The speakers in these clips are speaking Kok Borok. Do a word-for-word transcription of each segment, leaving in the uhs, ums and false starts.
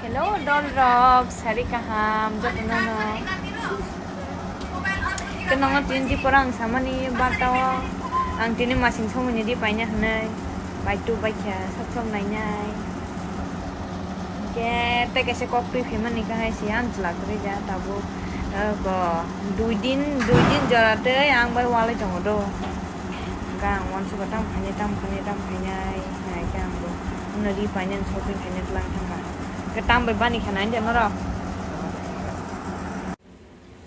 Hello, dol rok, sari kaham, jotono no. Kenongo tini di porang samani barta o. Ang tini masing somoni di paina hinui. Baitu baikha, sab sab nainai. Ke te kaisa kok twi phimani kahai si ang chwla kwrwi ja tabuk. Eh, ko dui din, dui din jora tei ang bai walai tongo do. Hwnkhe ang uansukha tamo khainai, tamo khainai, tamo khainai, hai khe ang bo. Uno ri painani shopping khaina twlang thangkha. Hwnkhe tam bai bani kha nai de norok.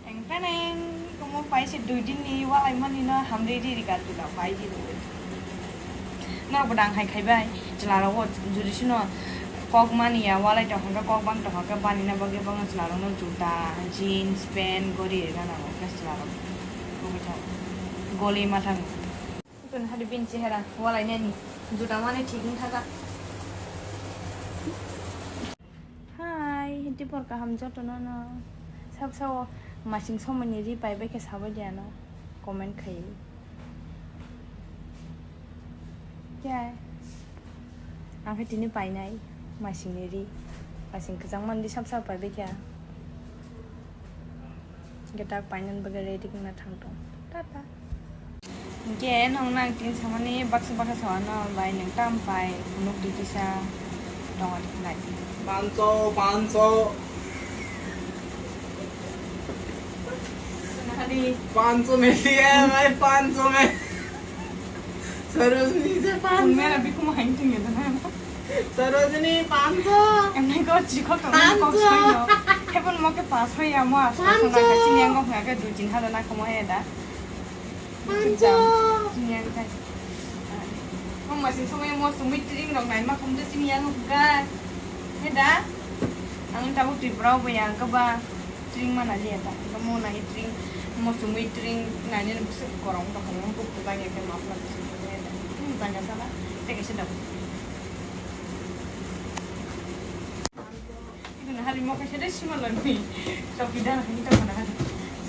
Teng teneng, omo paise dui din ni walai mani no hamri ri ri ka tila pai di. Norok bo dang hai khai bai. Chwla rok o jodi sino kok mani ya walai tong hwnkhe kok bang tong hwnkhe bani na bagwi bang chwla rok no juta, jeans, pant, gori ri gana rok khe chwla rok. Goli ma thang. Tun hari bin chehera walai nani juta mani thik wng thaka. Hai, hiti por kaham jotono no. Sab sao masing somoni ri pai bai khe sabai dia no. Comment khai. Kya? Ang khe tini painai masingni ri. Masing kwchang mani sab sao pai bai khe. Hwnkhe tak painani bagwi ready wngna thang tong. Tata. Hwnkhe nwng nang tin samani baksa baksa sawano bai nwng tam pai phunuk di kisa tongo nai. Pancho, pancho. Nahadi. Pancho me liya, bhai, pancho me. Sarojini se pancho. Mera bikumo hain tingya dana. Sarojini, pancho. Emne ko chikho to ko soyo. Hebon mo ke pass hoya mo asto sona ka sini ango hwna ke dui tin hajar na komo he da. Pancho. Sini ang kai. Mo ma sing somoi mo sumit tring rok nai ma kum de sini ango ka. He da. Ang tabu Tripura bo yang ka ba. Tring mana liya ta. Mo nai tring mo sumit tring nai ne bus korong ta hong buk ta ya ke map na bus ta ya. Janga sala. Te ke se da. Hari mo kaisa de sima lagi. Chowkidar hani ta mana hari.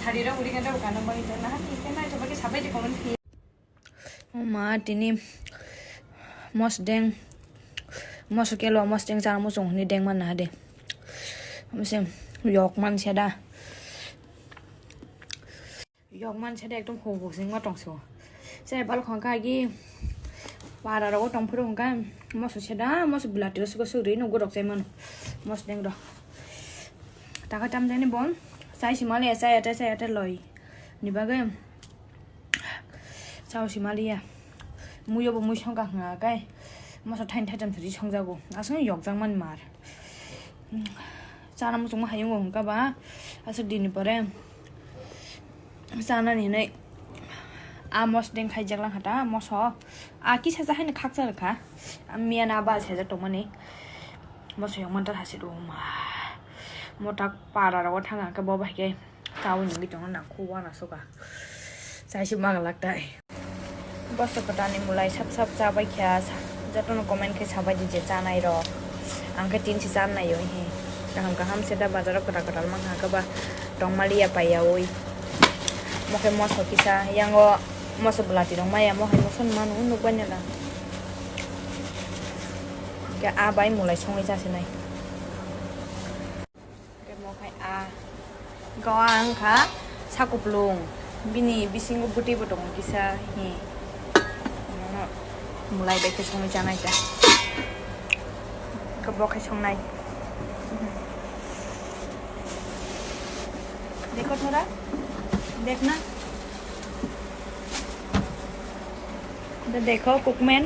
Sari rok uri kan ta kana bagi ta na hari ke nai ta bagi sabai de kono. O ma tini mosdeng, moso kelo mosdeng chana muchung hwnwi deng manna hade. Mosdeng yok man seda. Yok man seda ekdom huk huk singma tongso. Chai balkhong kha agi para rogo tongphuru hwnkha moso seda, moso bilati rok sugo sugri nugo rok chai mano. Mosdeng rok. Taka tamjani bon chai simale chai ate chai ate loi. Ni bagwi. Chao si maliya. Muiyo bo mui songkha hwnga kai. Moso thain thaitam thari songjago. Aswk yokjak man mar. Chana muchungma hayungo hwnkha ba. Aswk dini pore. Chanani hinui. A mosdeng khaijak lang hata moso. A kisa sa haino khaksa rwkha. A miya na ba sejak tongmani. Moso yokman ta hasi rw ma. Motak para rogo thanga khe bo bai khe. Chawi nungwi tongo nangkhu wana suka. Chaisi magalak tai. Boso kwtalni mulai sap sap chabai kha, sa-, jotono comment khe sabai di je chanai rok. Ang khe tin si chan naio he. Kaham kaham se da bazaro kwtal kwtal mankha khe ba tongmaliya paiyaui. Mo khe moso kisa yango moso bwlati rok maya mo hai moso ni manu nukbai nala. Khe a bai mulai songwi chasinai. Khe mo khai a. Gawa wngkha sakuplung. Bini bisingo bwtwi bo tongo kisa hi. Mulai bai khe songwi chanai ta. Khe bo khai songnai. Dekho thora. Dekh na. Dekho, cookman.